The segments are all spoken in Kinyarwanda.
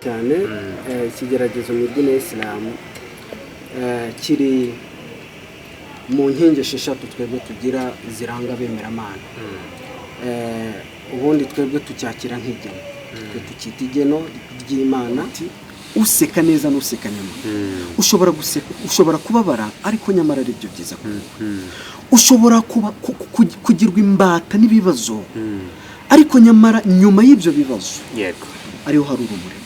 Cyane. Ikigeragezo mu idini ya Isilamu kiri mu nkingi esheshatu twebwe tugira ziranga abemeramana. Ubundi twebwe tucyakira nk'igeno, twe tukita igeno ry'Imana. Useka neza n'useka nyuma, ushobora guseka, ushobora kubabara, ariko nyamara ari byo byiza kuri wowe. Ushobora kuba kugirwa imbata n'ibibazo, ariko nyamara nyuma y'ibyo bibazo ariho hari urumuri.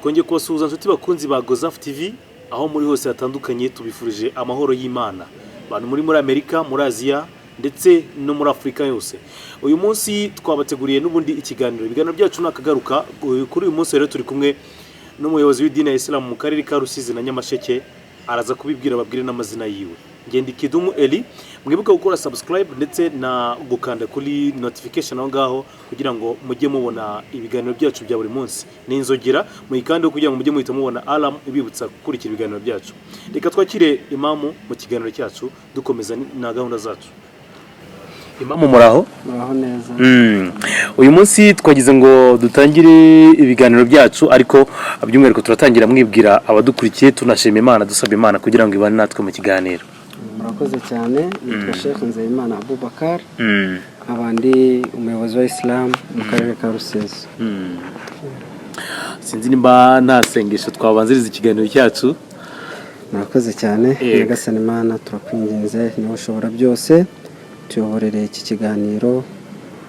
Twongeye kubasuhuza, inshuti bakunzi ba Gozafu TV, aho muri hose hatandukanye. Tubifurije amahoro y'Imana, abantu muri Amerika, muri Aziya ndetse no muri Afurika yose. Uyu munsi twabateguriye n'ubundi ikiganiro. Ibiganiro byacu ni akagaruka. Kuri uyu munsi rero turi kumwe n'umuyobozi w'idini ya Isilamu mu karere ka Rusizi na Nyamasheke. Araza kubibwira, ababwire n'amazina yiwe. Ngenda Kidumu Eli. Mwibuke gukora subscribe ndetse na gukanda kuri notification aho ngaho kugira ngo mujye mubona ibiganiro byacu bya buri munsi. Ni inzogera muyikandeho kugira ngo mujye muhita mubona alarm ibibutsa gukurikira ibiganiro byacu. Reka twakire imamu mu kiganiro cyacu, dukomeza na gahunda zacu. Imamu, muraho? Muraho neza. Uyu munsi twagize ngo dutangire ibiganiro byacu, ariko by'umwihariko turatangira mwibwira abadukurikiye, tunashima Imana, dusaba Imana kugira ngo ibane natwe mu kiganiro. Murakoze cyane. Nitwa Sheikh Nzeyimana Abubakar, nkaba ndi umuyobozi wa Isilamu mu karere ka Rusizi. Sinzi nimba nta sengesho twabanziriza ikiganiro cyacu. Murakoze cyane. Yego. Nyagasani Imana, turakwinginze, niwe ushobora byose, tuyoborere iki kiganiro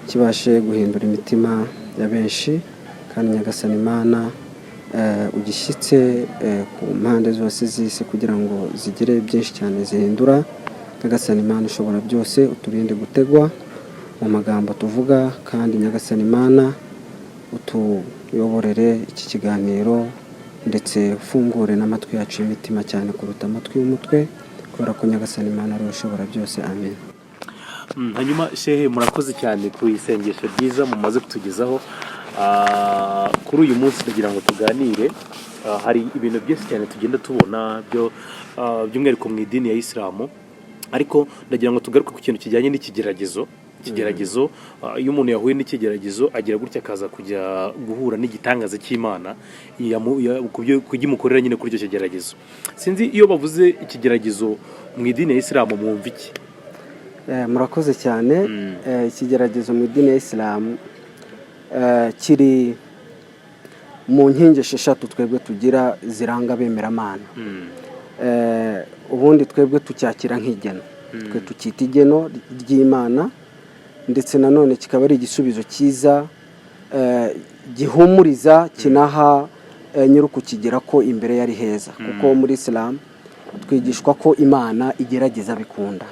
kibashe guhindura imitima ya benshi, kandi Nyagasani Imana, ugishyitse ku mpande zose z'isi kugira ngo zigire byinshi cyane zihindura. Nyagasani Imana ushobora byose, uturinde gutegwa mu magambo tuvuga, kandi Nyagasani Imana, utuyoborere iki kiganiro, ndetse ufungure n'amatwi yacu y'imitima cyane kuruta amatwi y'umutwe, kubera ko Nyagasani Imana ariwe ushobora byose. Amen. Hanyuma shehe, murakoze cyane ku isengesho ryiza mumaze kutugezaho. Kuri uyu munsi ndagira ngo tuganire. Hari ibintu byinshi cyane tugenda tubona byo by'umwihariko mu idini ya Isilamu, ariko ndagira ngo tugaruke ku kintu kijyanye n'ikigeragezo. Ikigeragezo, iyo umuntu yahuye n'ikigeragezo, agira gutya akaza kujya guhura n'igitangaza cy'Imana ku byo imukorera nyine kuri icyo kigeragezo. Sinzi, iyo bavuze ikigeragezo mu idini ya Isilamu mwumva iki? Murakoze cyane. Ikigeragezo mu idini ya Isilamu kiri mu nkingi esheshatu twebwe tugira ziranga abemeramana. Ubundi twebwe tucyakira nk'igeno, twe tukita igeno ry'Imana, ndetse nanone kikaba ari igisubizo cyiza gihumuriza, kinaha nyir'ukukigira ko imbere yari heza, kuko muri Isilamu twigishwa ko Imana igerageza bikunda.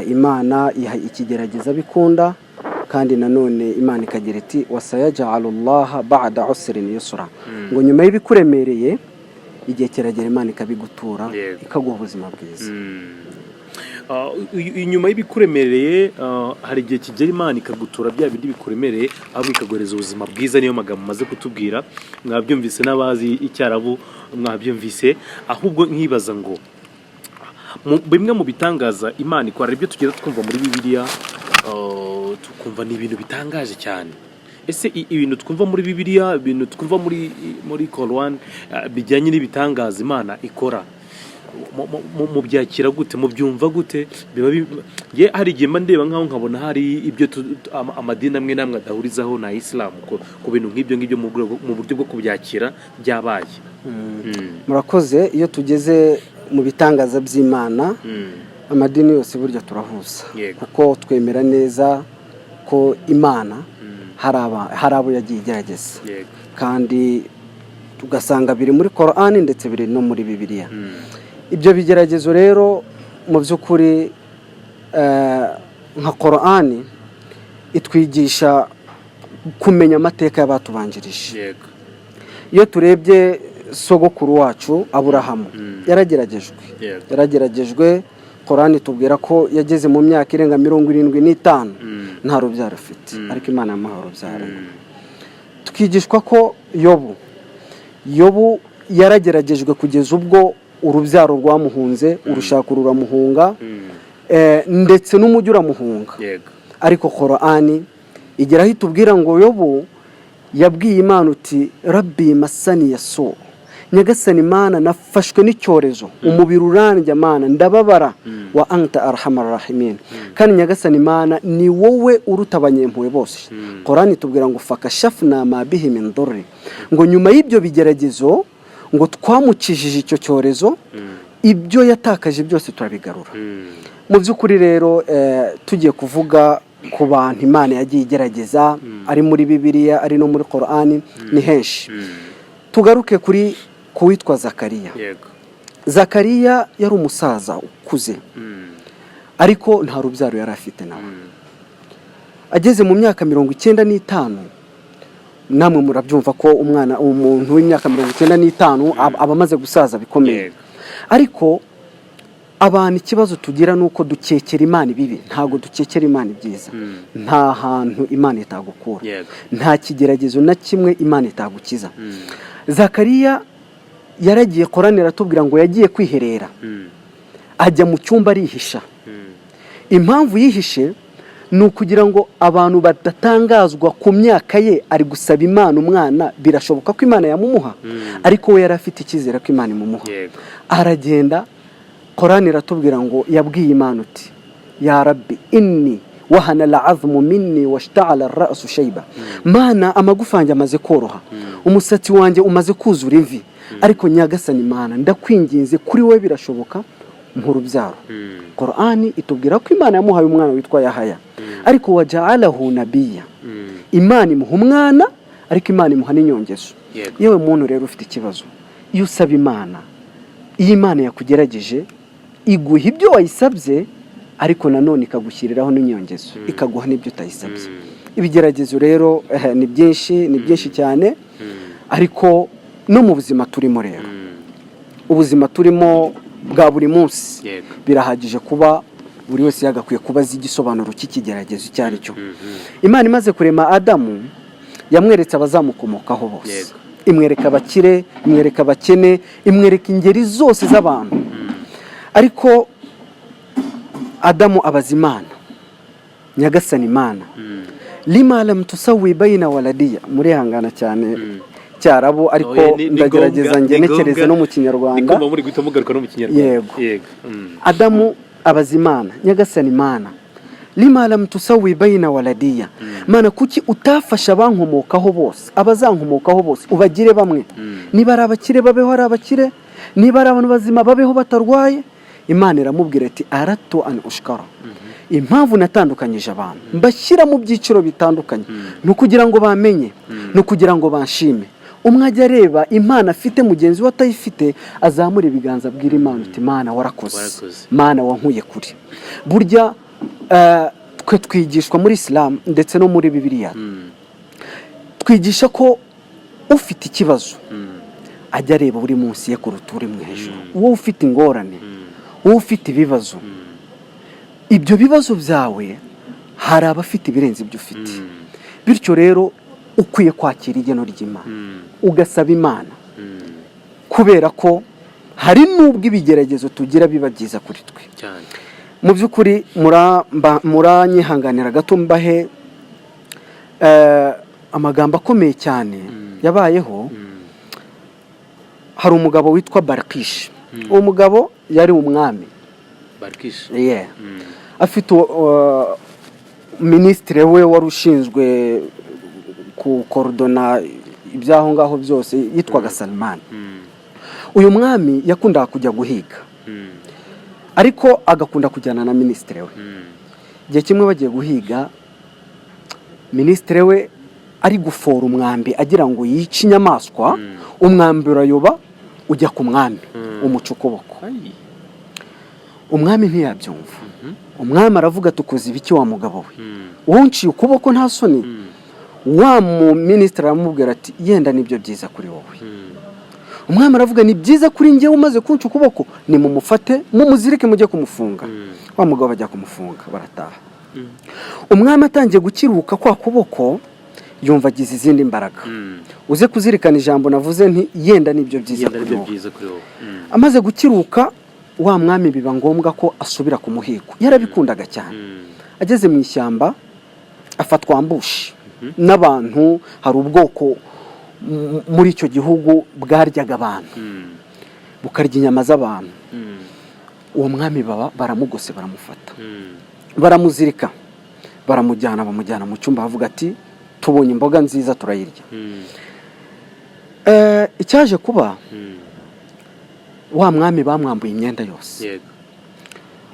Imana iha ikigerageza bikunda, kandi nanone Imana ikagira iti: "وسيجعل الله بعد عسر يسرا", ngo nyuma y'ibikuremereye igihe kiragera Imana ikabigutura, ikaguha ubuzima bwiza. Inyuma y'ibikuremereye, hari igihe kigera Imana ikagutura bya bindi bikuremereye, ahubwo ikaguhereza ubuzima bwiza. Niyo magambo umaze kutubwira, mwabyumvise. N'abazi Icyarabu mwabyumvise. Ahubwo nkibaza ngo bimwe mu bitangaza Imana ikora, ibyo tugenda twumva muri Bibiliya, tukumva ni ibintu bitangaje cyane. Ese ibintu twumva muri Bibiliya, ibintu twumva muri Korowani bijyanye n'ibitangaza Imana ikora, mubyakira gute? Mubyumva gute? Biba nge hari igihe mba ndeba nkaho nkabona hari ibyo amadini amwe n'amwe adahurizaho na Isilamu ku bintu nk'ibyo ngibyo mu buryo bwo kubyakira byabaye. Murakoze. Iyo tugeze mu bitangaza by'Imana, amadini yose burya turahuza, kuko twemera neza ko Imana Hari abo yagiye igerageza, kandi tugasanga biri muri Korani ndetse biri no muri Bibiliya. Ibyo bigeragezo rero, mu by'ukuri, nka Korani itwigisha kumenya amateka y'abatubanjirije. Iyo turebye sogokuru wacu Aburahamu, yarageragejwe. Yarageragejwe. Korani tubwira ko yageze mu myaka irenga 75 nta rubyaro afite, ariko Imana yamuhaye urubyaro. Tukigishwa ko Yobu yarageragejwe kugeza ubwo urubyaro rwamuhunze, urushako ruramuhunga, ndetse n'umujyi uramuhunga. Ariko Korani igeraho itubwira ngo Yobu yabwiye Imana uti: "ربي مسني السوء", Nyagasani Imana, nafashwe n'icyorezo, umubiri urandya, Mana, ndababara, وأنت أرحم الراحمين, kandi Nyagasani Imana, ni wowe uruta abanyempuhwe bose. Korani itubwira ngo فكشفنا ما به من ضر, ngo nyuma y'ibyo bigeragezo ngo twamukijije icyo cyorezo, ibyo yatakaje byose turabigarura. Mu by'ukuri rero, tugiye kuvuga ku bantu Imana yagiye igerageza, ari muri Bibiliya, ari no muri Korani, ni henshi. Tugaruke kuri ku witwa Zakariya. Zakariya yari umusaza ukuze, ariko nta rubyaro yari afite nawe. Ageze mu myaka 95, namwe murabyumva ko umwana, umuntu w'imyaka 95 aba amaze gusaza bikomeye. Ariko abantu ikibazo tugira ni uko dukekera Imana ibibi, ntabwo dukekera Imana ibyiza. Nta hantu Imana itagukura, nta kigeragezo na kimwe Imana itagukiza. Zakariya yaragiye, Korani iratubwira ngo yagiye kwiherera, ajya mu cyumba arihisha. Impamvu yihishe ni ukugira ngo abantu badatangazwa ku myaka ye ari gusaba Imana umwana. Birashoboka ko Imana yamumuha, ariko we yari afite icyizere ko Imana imumuha. Aragenda, Korani iratubwira ngo yabwiye Imana uti: "يا رب إني وهن العظم مني واشتعل الرأس شيبا", Mana, amagufa yanjye amaze koroha, umusatsi wanjye umaze kuzura imvi, ariko Nyagasani Mana, ndakwinginze, kuri wowe birashoboka, mpa urubyaro. Korani itubwira ko Imana yamuhaye umwana witwa Yahaya, ariko وجعله نبيا. Imana imuha umwana, ariko Imana imuha n'inyongezo. Yewe muntu rero ufite ikibazo, iyo usaba Imana, iyo Imana yakugerageje, iguha ibyo wayisabye, ariko nanone ikagushyiriraho n'inyongezo, ikaguha n'ibyo utayisabye. Ibigeragezo rero ni byinshi, ni byinshi cyane. Ariko no mu buzima turimo rero, ubuzima turimo bwa buri munsi, birahagije kuba buri wese yagakwiye kuba azi igisobanuro cy'ikigeragezo icyo ari cyo. Imana imaze kurema Adamu, yamweretse abazamukomokaho bose. Imwereka abakire, imwereka abakene, imwereka ingeri zose z'abantu. Ariko Adamu abaza Imana: "Nyagasani Imana, لم لم تسو بين ولدي?" Murihangana cyane Cyarabu, ariko Oya, ni ndagerageza ngombwa, ni ngenekereze ngombwa. no mu Kinyarwanda. Ni kumva muri guhita mugaruka no mu Kinyarwanda. Yego. Yego. Adamu abaza Imana: "Nyagasani Imana, لم لم تسو بين ولدي?" Mana, kuki utafasha abankomokaho bose, abazankomokaho bose ubagire bamwe? Niba ari abakire babeho ari abakire, niba ari abantu bazima babeho batarwaye. Imana iramubwira ati: "أردت أن أشكر", impamvu natandukanyije abantu mbashyira mu byiciro bitandukanye ni ukugira ngo bamenye, ni ukugira ngo banshime. Umwe ajya areba impano afite mugenzi we atayifite, azamura ibiganza abwira Imana uti: "Mana, warakoze." Warakoze. Mana, wankuye kure. Burya twe twigishwa muri Isilamu ndetse no muri Bibiliya, twigisha ko ufite ikibazo ajya areba uri munsi ye kuruta uri mu hejuru. Wowe ufite ingorane, wowe ufite ibibazo, ibyo bibazo byawe hari abafite ibirenze ibyo ufite. Bityo rero ukwiye kwakira igeno ry'Imana, ugasaba Imana, kubera ko hari n'ubwo ibigeragezo tugira biba byiza kuri twe. Mu by'ukuri muranyihanganira gato mbahe amagambo akomeye cyane yabayeho. Hari umugabo witwa Barikishi. Uwo mugabo yari umwami. Barikishi. Yeah. Afite minisitiri we wari ushinzwe kukorodona iby'aho ngaho byose, yitwaga Salimani. Uyu mwami yakundaga kujya guhiga, ariko agakunda kujyana na minisitiri we. Igihe kimwe bagiye guhiga, minisitiri we Ari gufora umwambi agira ngo yice inyamaswa, umwambi urayoba ujya ku mwami, umuca ukuboko. Ayi. Umwami ntiyabyumva. Umwami aravuga ati: "Ukoze ibiki wa mugabo we? Wowe unciye ukuboko, nta soni?" Wa mu minisitiri aramubwira ati: "Yenda nibyo byiza kuri wowe." Umwami aravuga: "Ni byiza kuri njyewe umaze kunca ukuboko? Nimumufate mumuzirike, mujye kumufunga." Wa mugabo bajya kumufunga, barataha. Umwami atangiye gukiruka kwa kuboko, yumva agize izindi mbaraga. Uze kuzirikana ijambo navuze nti: "Yenda nibyo byiza Yenda kuri aribyo wowe." byiza kuri wowe. Amaze gukiruka, wa mwami biba ngombwa ko asubira ku muhigo, yarabikundaga cyane. Ageze mu ishyamba afatwa ambush n'abantu. Hari ubwoko muri icyo gihugu bwaryaga abantu, bukarya inyama z'abantu. Uwo mwami baba baramugose, baramufata, baramuzirika, baramujyana, bamujyana mu cyumba, bavuga ati: "Tubonye imboga nziza, turayirya." Icyaje kuba, wa mwami bamwambuye imyenda yose.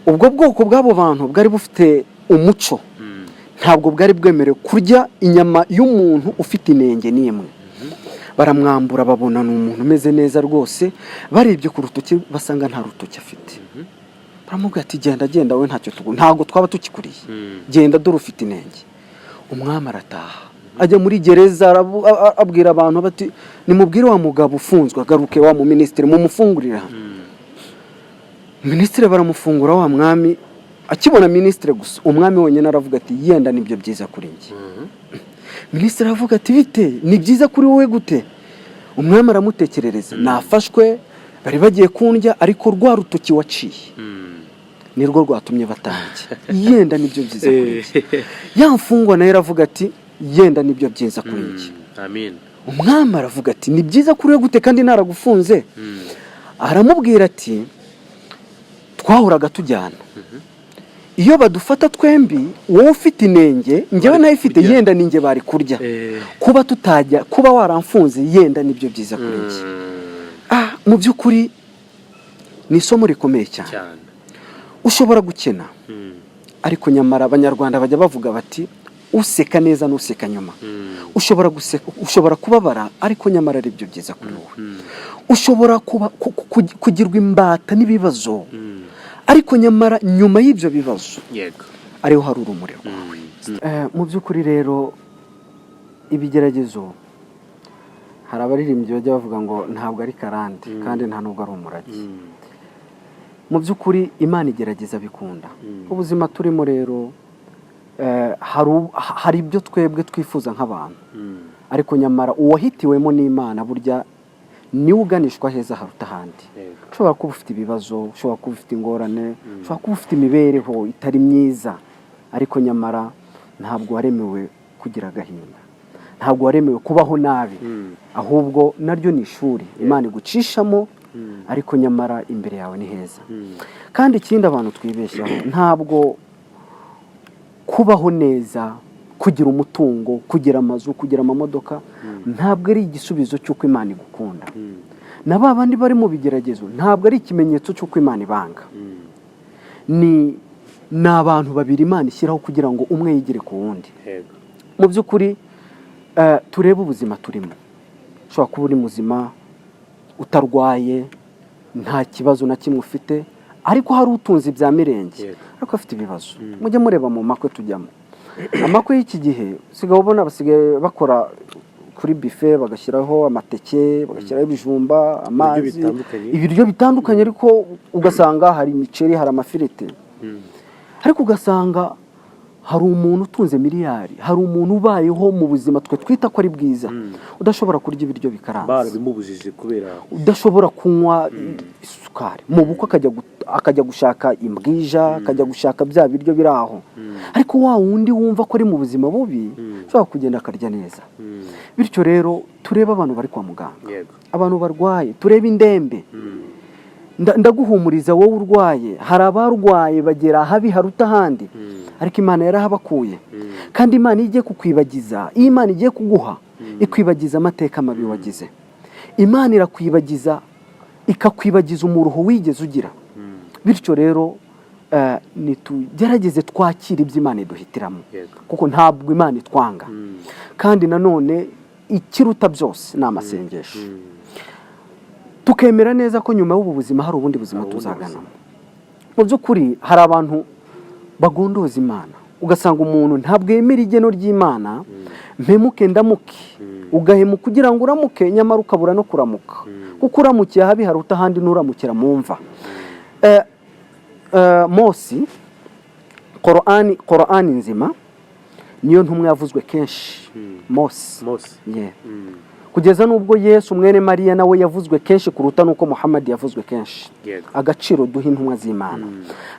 Ubwo bwoko bw'abo bantu bwari bufite umuco, ntabwo bwari bwemerewe kurya inyama y'umuntu ufite inenge n'imwe. Baramwambura, babona ni umuntu umeze neza rwose. Barebye ku rutoki basanga nta rutoki afite. Baramubwira ati: "Genda, genda, we ntacyo tugu, ntabwo twaba tukikuriye. Genda, dore ufite inenge." Umwami arataha, ajya muri gereza, abwira abantu bati: "Nimubwire wa mugabo ufunzwe agaruke, wa mu minisitiri mumufungurire hano." Minisitiri baramufungura. Wa mwami akibona minisitiri gusa, umwami wenyine aravuga ati: "Yenda nibyo byiza kuri njye." Minisitiri aravuga ati: "Bite? Ni byiza kuri wowe gute?" Umwami aramutekerereza: "Nafashwe, bari bagiye kundya, ariko rwa rutoki waciye nirwo rwatumye batandya. Yenda nibyo byiza kuri njye." Ya mfungwa nayo iravuga ati: "Yenda nibyo byiza kuri njye." Amin. Umwami aravuga ati: "Ni byiza kuri we gute kandi naragufunze?" Aramubwira ati: "Twahoraga tujyana, iyo badufata twembi, wowe ufite inenge, njyewe Bari nayo ifite, kurya. yenda ninjye bari kurya. Kuba tutajya, kuba waramfunze, yenda nibyo byiza kuri njye." Mu by'ukuri ni isomo rikomeye cyane. Cyane. Ushobora gukena, ariko nyamara Abanyarwanda bajya bavuga bati: "Useka neza n'useka nyuma." Ushobora guseka, ushobora kubabara, ariko nyamara ari byo byiza kuri wowe. Ushobora kuba kugirwa imbata n'ibibazo, ariko nyamara nyuma y'ibyo bibazo ariho hari urumuri rwawe. Mu by'ukuri rero, ibigeragezo, hari abaririmbyi bajya bavuga ngo ntabwo ari karande kandi nta nubwo ari umurage. Mu by'ukuri Imana igerageza bikunda. Ubuzima turimo rero, hari ibyo twebwe twifuza nk'abantu, ariko nyamara uwahitiwemo n'Imana burya niwe uganishwa heza haruta ahandi. Ushobora kuba ufite ibibazo, ushobora kuba ufite ingorane, ushobora kuba ufite imibereho itari myiza, ariko nyamara ntabwo waremewe kugira agahinda, ntabwo waremewe kubaho nabi. Ahubwo naryo ni ishuri Imana igucishamo, ariko nyamara imbere yawe ni heza. Kandi ikindi abantu twibeshyaho, ntabwo kubaho neza, kugira umutungo, kugira amazu, kugira amamodoka, ntabwo ari igisubizo cy'uko Imana igukunda. Na ba bandi bari mu bigeragezo, ntabwo ari ikimenyetso cy'uko Imana ibanga. Ni abantu babiri Imana ishyiraho kugira ngo umwe yigire ku wundi. Mu by'ukuri, turebe ubuzima turimo. Ushobora kuba uri muzima, utarwaye, nta kibazo na kimwe ufite, ariko hari utunze ibya mirenge, ariko afite ibibazo. Mujye mureba mu makwe tujyamo, amakwe y'iki gihe usigaye ubona basigaye bakora kuri buffet, bagashyiraho amateke, bagashyiraho ibijumba, amazi, bitandukanye. Ibiryo bitandukanye, ariko ugasanga hari imiceri, hari amafiriti, ariko ugasanga hari umuntu utunze miliyari, hari umuntu ubayeho mu buzima twe twita ko ari bwiza, udashobora kurya ibiryo bikaranze. Barabimubujije kubera Udashobora kunywa isukari. Mu bukwe akajya gushaka imbwija, akajya gushaka bya biryo biri aho, ariko wa wundi wumva ko ari mu buzima bubi ushobora kugenda akarya neza. Bityo rero, turebe abantu bari kwa muganga, abantu barwaye, turebe indembe. Ndaguhumuriza wowe urwaye, hari abarwaye bagera ahabi haruta ahandi, ariko Imana yarahabakuye. Kandi Imana iyo igiye kukwibagiza, iyo Imana igiye kuguha, ikwibagiza amateka mabi wagize. Imana irakwibagiza, ikakwibagiza umuruho wigeze ugira. Bityo rero Nitugerageze twakire ibyo Imana iduhitiramo, kuko ntabwo Imana itwanga. Kandi nanone ikiruta byose ni amasengesho, tukemera neza ko nyuma y'ubu buzima hari ubundi buzima Hari ubundi tuzaganamo. buzima. Mu by'ukuri hari abantu bagondoza Imana, ugasanga umuntu ntabwo yemera igeno ry'Imana: mpemuke ndamuke. Ugahemuka kugira ngo uramuke, nyamara ukabura no kuramuka, kuko uramukiye ahabi haruta ahandi n'uramukira mu mva. Mosi, Korani nzima niyo ntumwa yavuzwe kenshi, Mosi. Mose. Yeah. Kugeza n'ubwo Yesu mwene Mariya nawe yavuzwe kenshi kuruta n'uko Muhammad yavuzwe kenshi. Agaciro duha intumwa z'Imana.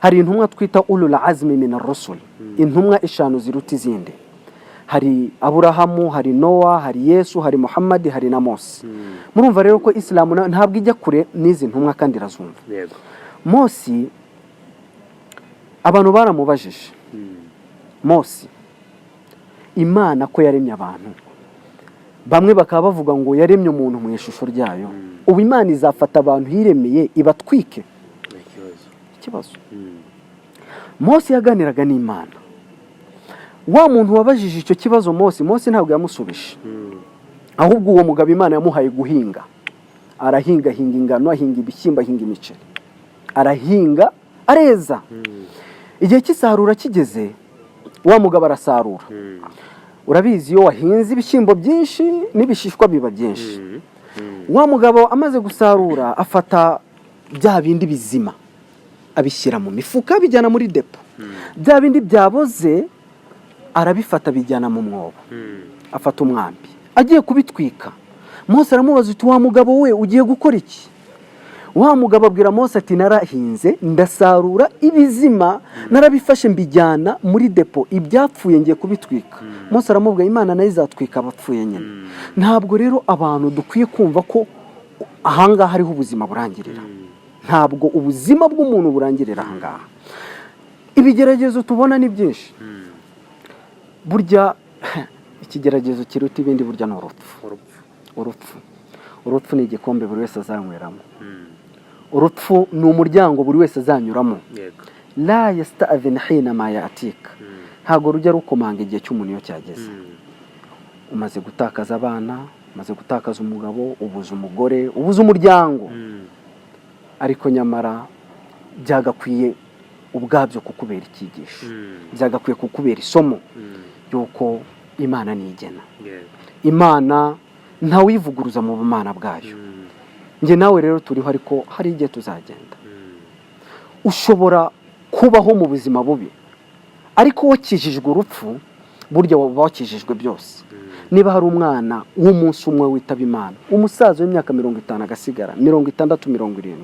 Hari intumwa twita ulul azmi min ar-rusul, intumwa eshanu ziruta izindi. Hari Aburahamu, hari Nowa, hari Yesu, hari Muhammad, hari na Mose. Murumva rero ko Isilamu ntabwo ijya kure n'izi ntumwa kandi irazumva. Mosi, abantu baramubajije: Mosi, Imana ko yaremye abantu, bamwe bakaba bavuga ngo yaremye umuntu mu ishusho ryayo, ubu Imana izafata abantu yiremeye ibatwike? Ni ikibazo. Ikibazo. Mose yaganiraga n'Imana. Wa muntu wabajije icyo kibazo Mose ntabwo yamusubije. Ahubwo uwo mugabo Imana yamuhaye guhinga, arahinga, ahinga ingano, ahinga ibishyimbo, ahinga imiceri, arahinga, areza. Igihe cy'isarura kigeze, wa mugabo arasarura. Urabizi, iyo wahinze ibishyimbo byinshi n'ibishishwa biba byinshi. Wa mugabo amaze gusarura, afata bya bindi bizima abishyira mu mifuka, abijyana muri depo. Bya bindi byaboze arabifata, abijyana mu mwobo. Afata umwambi agiye kubitwika. Mose aramubaza uti: "Wa mugabo we, ugiye gukora iki?" Wa mugabo abwira Mose ati: "Narahinze, ndasarura, ibizima narabifashe mbijyana muri depo, ibyapfuye ngiye kubitwika." Mose aramubwira: "Imana nayo izatwika abapfuye nyine." Ntabwo rero abantu dukwiye kumva ko ahangaha ariho ubuzima burangirira. Ntabwo ubuzima bw'umuntu burangirira ahangaha. Ibigeragezo tubona ni byinshi. Burya ikigeragezo kiruta ibindi burya ni urupfu. Urupfu. Urupfu, urupfu ni igikombe buri wese azanyweramo. Urupfu ni umuryango buri wese azanyuramo. La yasta'dhin hina ma yatika, ntabwo rujya rukomanga igihe cy'umuntu iyo cyageze. Umaze gutakaza abana, umaze gutakaza umugabo, ubuze umugore, ubuze umuryango, ariko nyamara byagakwiye ubwabyo kukubera icyigisho, byagakwiye kukubera isomo y'uko Imana nigena. Imana ntawivuguruza mu bumana bwayo. Njye nawe rero turiho, ariko hari igihe tuzagenda. Ushobora kubaho mu buzima bubi, ariko wakijijwe urupfu, burya waba wakijijwe byose. Niba hari umwana w'umunsi umwe witaba Imana, umusaza w'imyaka 50 agasigara, 60, 70,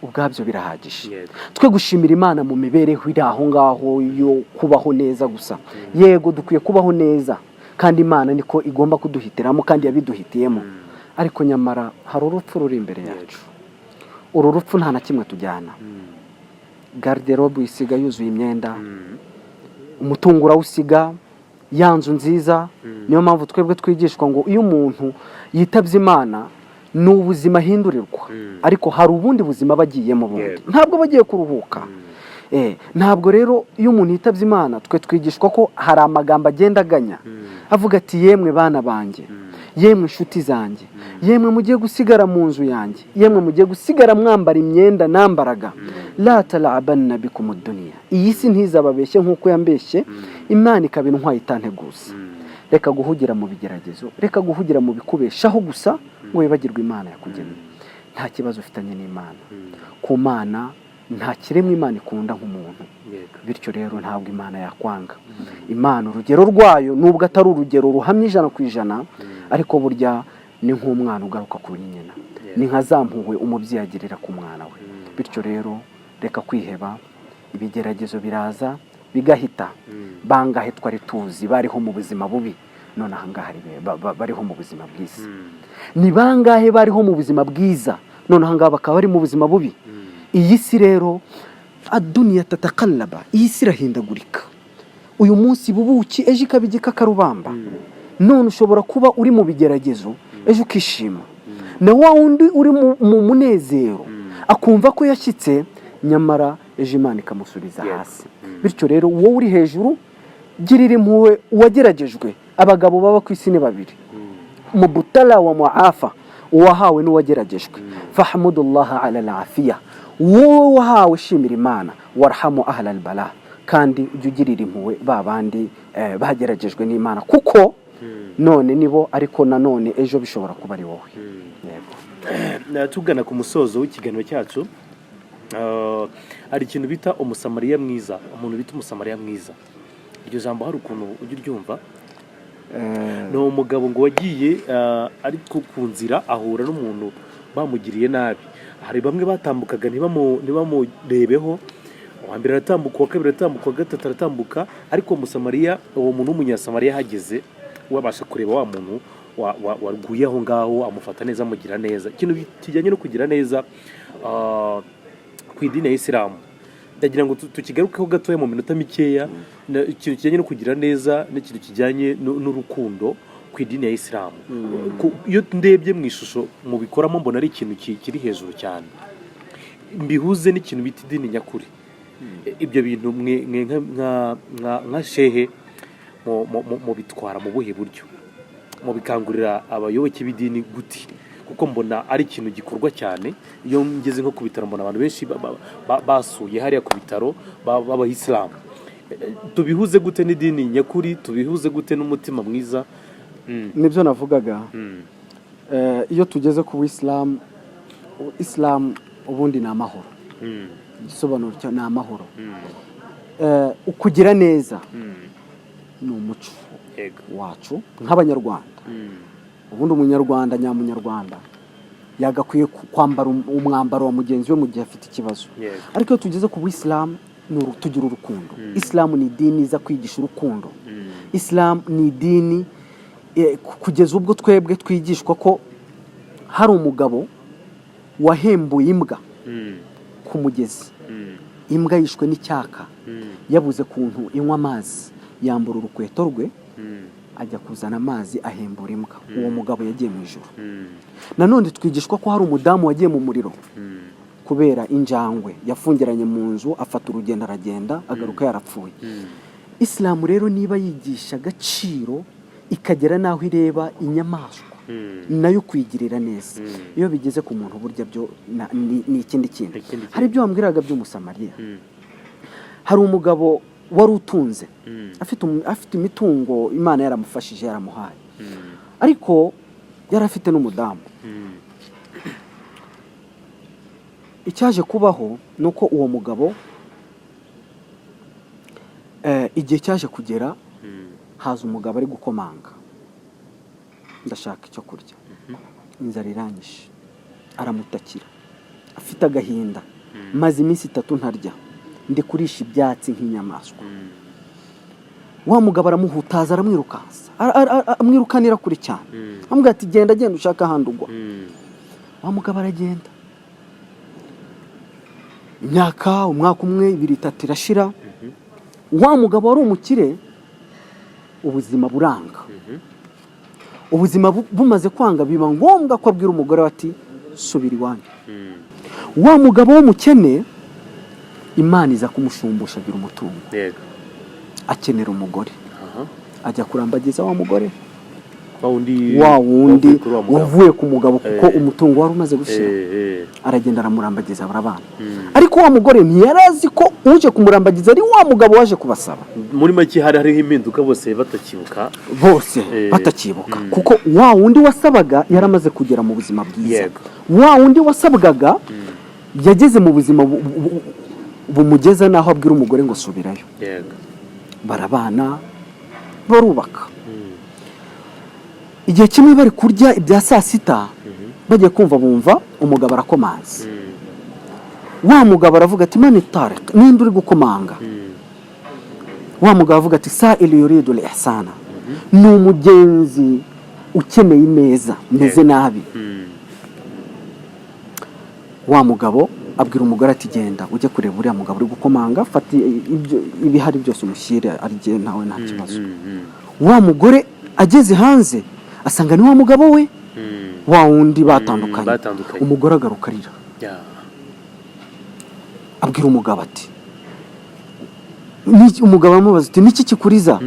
ubwabyo birahagije. Twe gushimira Imana mu mibereho iri aho ngaho yo kubaho neza gusa. Yego, dukwiye kubaho neza, kandi Imana niko igomba kuduhitiramo, kandi yabiduhitiyemo. Ariko nyamara hari urupfu ruri imbere yacu. Uru rupfu nta na kimwe tujyana. Garde-robe uyisiga yuzuye imyenda, umutungo urawusiga, ya nzu nziza. Niyo mpamvu twebwe twigishwa ngo iyo umuntu yitabye Imana ni ubuzima ahindurirwa, ariko hari ubundi buzima aba agiyemo bundi. Ntabwo aba agiye kuruhuka. Ntabwo rero iyo umuntu yitabye Imana, twe twigishwa ko hari amagambo agenda aganya, avuga ati: "Yemwe bana banjye, yemwe inshuti zanjye, yemwe mugiye gusigara mu nzu yanjye, yemwe mugiye gusigara mwambara imyenda nambaraga, la talabanna bikum duniya, iyi si ntizababeshye nk'uko yambeshye, Imana ikaba intwaye itanteguza." Reka guhugira mu bigeragezo, reka guhugira mu bikubeshaho gusa ngo wibagirwe Imana yakugennye. Nta kibazo ufitanye n'Imana. Ku Mana nta kiremwa Imana ikunda nk'umuntu. Bityo rero ntabwo Imana yakwanga. Imana urugero rwayo, nubwo atari urugero ruhamye 100%, ariko burya ni nk'umwana ugaruka kuri nyina, ni nka za mpuhwe umubyeyi agirira ku mwana we. Bityo rero reka kwiheba. Ibigeragezo biraza bigahita. Bangahe twari tuzi bariho mu buzima bubi, none ahangaha bariho mu buzima bwiza? Ni bangahe bariho mu buzima bwiza, none ahangaha bakaba bari mu buzima bubi? Iyi si rero, aduniya tatakallaba, iyi si irahindagurika. Uyu munsi bubuki, ejo ikaba igikakarubamba. None ushobora kuba uri mu bigeragezo, ejo ukishima, na wa wundi uri mu munezero akumva ko yashyitse, nyamara Ejo Imana ikamusubiza hasi. Bityo rero, wowe uri hejuru, girira impuhwe uwageragejwe. Abagabo baba ku isi ni babiri: mubutala wa muafa, uwahawe n'uwageragejwe. Fahmudullaha ala alafiya, wowe wahawe shimira Imana. Warhamu ahla albala, kandi ujye ugirira impuhwe ba bandi bageragejwe n'Imana, kuko none nibo, ariko nanone ejo bishobora kuba ari wowe. Yego. Tugana ku musozo w'ikiganiro cyacu, hari ikintu bita umusamariya mwiza, umuntu bita umusamariya mwiza. Iryo jambo hari ukuntu ujya uryumva? Ni umugabo ngo wagiye ari ku nzira, ahura n'umuntu bamugiriye nabi. Hari bamwe batambukaga ntibamurebeho. Uwa mbere aratambuka, uwa kabiri aratambuka, uwa gatatu aratambuka, ariko umusamariya, uwo muntu w'umunyasamariya ahageze, wabasha kureba wa muntu waguye aho ngaho, amufata neza, amugira neza. Ikintu kijyanye no kugira neza ku idini ya Isilamu, ndagira ngo tukigarukeho gatoya mu minota mikeya. Ikintu kijyanye no kugira neza n'ikintu kijyanye n'urukundo ku idini ya Isilamu. Iyo ndebye mu ishusho mubikoramo, mbona ari ikintu kiri hejuru cyane. Mbihuze n'ikintu bita idini nyakuri. Ibyo bintu mwe nka shehe mubitwara mu buhe buryo? Mubikangurira abayoboke b'idini guti? Kuko mbona ari ikintu gikorwa cyane. Iyo ngeze nko ku bitaro, mbona abantu benshi basuye hariya ku bitaro b'abayisilamu. Tubihuze gute n'idini nyakuri? Tubihuze gute n'umutima mwiza? Nibyo navugaga. Iyo tugeze ku buyisilamu, Isilamu ubundi ni amahoro. Igisobanuro cyo ni amahoro. Ukugira neza ni umuco wacu nk'Abanyarwanda. Ubundi umunyarwanda nyamunyarwanda yagakwiye kwambara umwambaro wa mugenzi we mu gihe afite ikibazo. Ariko iyo tugeze ku buyisilamu, tugira urukundo. Isilamu ni idini iza kwigisha urukundo. Isilamu ni idini kugeza ubwo twebwe twigishwa ko hari umugabo wahembuye imbwa ku mugezi. Imbwa yishwe n'icyaka, yabuze kuntu inywa amazi, yambura urukweto rwe, ajya kuzana amazi, ahembura imbwa. Uwo mugabo yagiye mu ijuru. Nanone twigishwa ko hari umudamu wagiye mu muriro kubera injangwe yafungiranye mu nzu, afata urugendo aragenda, agaruka yarapfuye. Isilamu rero niba yigisha agaciro, ikagera n'aho ireba inyamaswa nayo kuyigirira neza, iyo bigeze ku muntu burya byo ni ikindi kintu. Ikindi kintu. Hari ibyo wambwiraga by'umusamariya. Hari umugabo wari utunze, afite imitungo, Imana yaramufashije, yaramuhaye, ariko yari afite n'umudamu. Icyaje kubaho ni uko uwo mugabo, igihe cyaje kugera, haza umugabo ari gukomanga: "Ndashaka icyo kurya, inzara iranyishe." Aramutakira afite agahinda: "Maze iminsi 3 ntarya, ndi kurisha ibyatsi nk'inyamaswa." Wa mugabo aramuhutaza, aramwirukansa, amwirukanira kure cyane, amubwira ati: "Genda, genda ushake ahandi ugwa." Wa mugabo aragenda. Imyaka, umwaka umwe, 2, 3 irashira. Wa mugabo wari umukire, ubuzima buranga. Ubuzima bumaze kwanga, biba ngombwa ko abwira umugore we ati: "Subira iwanyu." Wa mugabo w'umukene, Imana iza kumushumbusha, agira umutungo, akenera umugore, ajya kurambagiza wa mugore, wa wundi wa wundi wavuye kuri wa mugabo. Wavuye ku mugabo, kuko umutungo wari umaze gushira. Aragenda, aramurambagiza, barabana. Ariko wa mugore ntiyari azi ko uje kumurambagiza ari wa mugabo waje kubasaba. Muri make hari hariho impinduka, bose batakibuka. Bose batakibuka, kuko wa wundi wasabaga yari amaze kugera mu buzima bwiza. Wa wundi wasabwaga yageze mu buzima bumugeza n'aho abwira umugore ngo: "Subirayo." Barabana, barubaka. Igihe kimwe bari kurya ibya saa sita, bagiye kumva bumva umugabo arakomanze. Wa mugabo aravuga ati: "Mani tarek, ninde uri gukomanga?" Wa mugabo avuga ati: "Sa'il yuridu ihsana, ni umugenzi ukeneye ineza, meze nabi." Wa mugabo abwira umugore ati: "Genda ujye kureba uriya mugabo uri gukomanga, fata ibyo ibihari byose umushyire arye, nawe nta kibazo." Wa mugore ageze hanze, asanga ni wa mugabo we, wa wundi batandukanye. Batandukanye. Umugore agaruka arira. Abwira umugabo ati umugabo aramubaza ati: "Niki kikuriza?"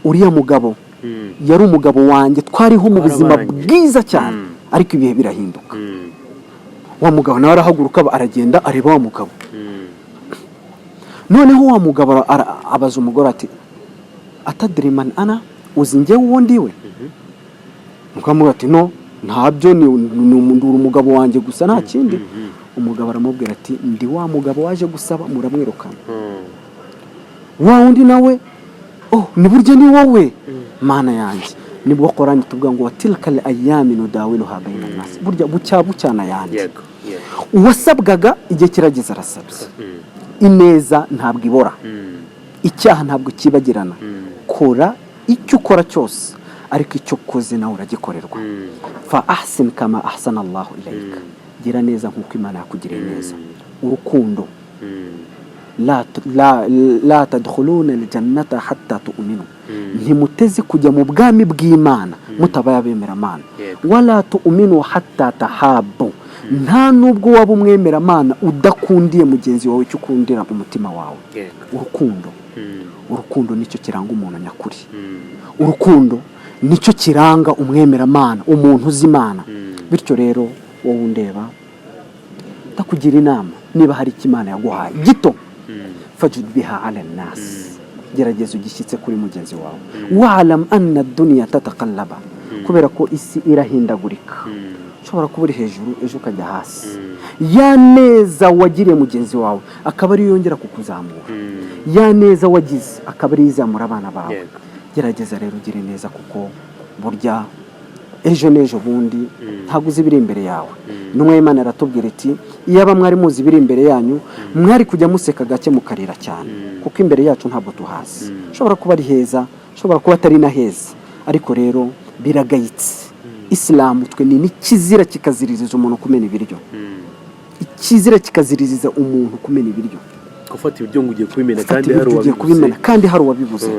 Uriya mugabo yari umugabo wanjye, twariho mu buzima Twarabanye. bwiza cyane, ariko ibihe birahinduka. Wa mugabo nawe arahaguruka, aragenda, areba wa mugabo. Noneho wa mugabo abaza umugore ati: "أتدري من أنا? Uzi njyewe uwo ndiwe?" Umugabo aramubwira ati: "No, ntabyo, ni uri umugabo wanjye gusa, nta kindi." Umugabo aramubwira ati: "Ndi wa mugabo waje gusaba, muramwirukana." Wa wundi nawe: "Oh, ni burya ni wowe, Mana yanjye." Nibwo Korani tuvuga ngo: وتلك الأيام نداولها بين الناس. Burya bucya bucyana yandi. yego yego Uwasabwaga, igihe kirageze, arasabye. Ineza ntabwo ibora, icyaha ntabwo cyibagirana. Kora icyo ukora cyose, ariko icyo ukoze nawe uragikorerwa. فأحسن كما أحسن الله إليك. Gira neza nk'uko Imana yakugiriye neza. Urukundo, لا تدخلون الجنة حتى تؤمنوا. Ntimuteze kujya mu bwami bw'Imana mutabaye abemeramana. ولا تؤمنوا حتى تحابوا. Nta nubwo waba umwemeramana udakundiye mugenzi wawe icyo ukundira umutima wawe. Urukundo, urukundo nicyo kiranga umuntu nyakuri. Urukundo nicyo kiranga umwemeramana, umuntu uzi Imana. Bityo rero, wowe undeba, ndakugira inama: niba hari icyo Imana yaguhaye gito, فجد بها على الناس, gerageza ugishyitse kuri mugenzi wawe. واعلم أن الدنيا تتقلب, kubera ko isi irahindagurika. Ushobora kuba uri hejuru, ejo ukajya hasi. Ya neza wagiriye mugenzi wawe akaba ariyo yongera kukuzamura, ya neza wagize akaba ariyo izamura abana bawe. Gerageza rero ugire neza, kuko burya ejo n'ejo bundi ntabwo uzi ibiri imbere yawe. Intumwa y'Imana iratubwira iti: "Iyaba mwari muzi ibiri imbere yanyu, mwari kujya museka gake, mukarira cyane." Kuko imbere yacu ntabwo tuhazi. Ushobora kuba ari heza, ushobora kuba atari na heza. Ariko rero biragayitse, Isilamu twe ni n'ikizira, kikaziririza umuntu kumena ibiryo. Ikizira kikaziririza umuntu kumena ibiryo. Gufata ibiryo ngo ugiye kubimena Gufata kandi hari ibiryo ugiye uwabibuze. kubimena kandi hari uwabibuze.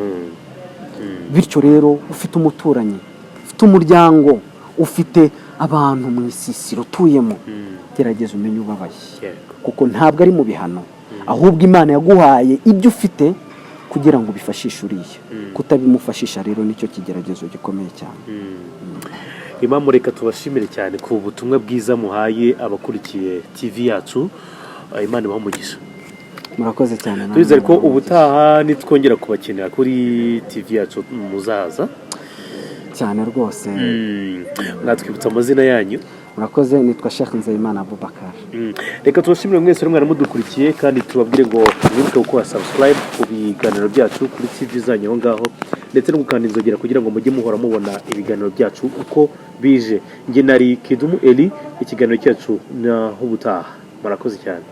Bityo rero, ufite umuturanyi, ufite umuryango, ufite abantu mu isisiro utuyemo, gerageza umenye ubabaye, kuko ntabwo ari mu bihano, ahubwo Imana yaguhaye ibyo ufite kugira ngo ubifashishe uriya. Kutabimufashisha rero nicyo kigeragezo gikomeye cyane. Imamu, reka tubashimire cyane ku butumwa bwiza muhaye abakurikiye TV yacu. Imana ibahe umugisha. Murakoze cyane namwe. Turizere ko ubutaha nitwongera kubakenera kuri TV yacu muzaza. Cyane rwose. Mwatwibutsa amazina yanyu? Murakoze, nitwa Sheikh Nzeyimana Abubakar. Reka tubashimire mwese mwari mudukurikiye, kandi tubabwire ngo mwibuke gukora subscribe ku biganiro byacu kuri TV zanyu aho ngaho, ndetse no gukanda inzogera kugira ngo mujye muhora mubona ibiganiro byacu uko bije. Njye nari Kidumu Eli, ikiganiro cyacu naho ubutaha. Murakoze cyane.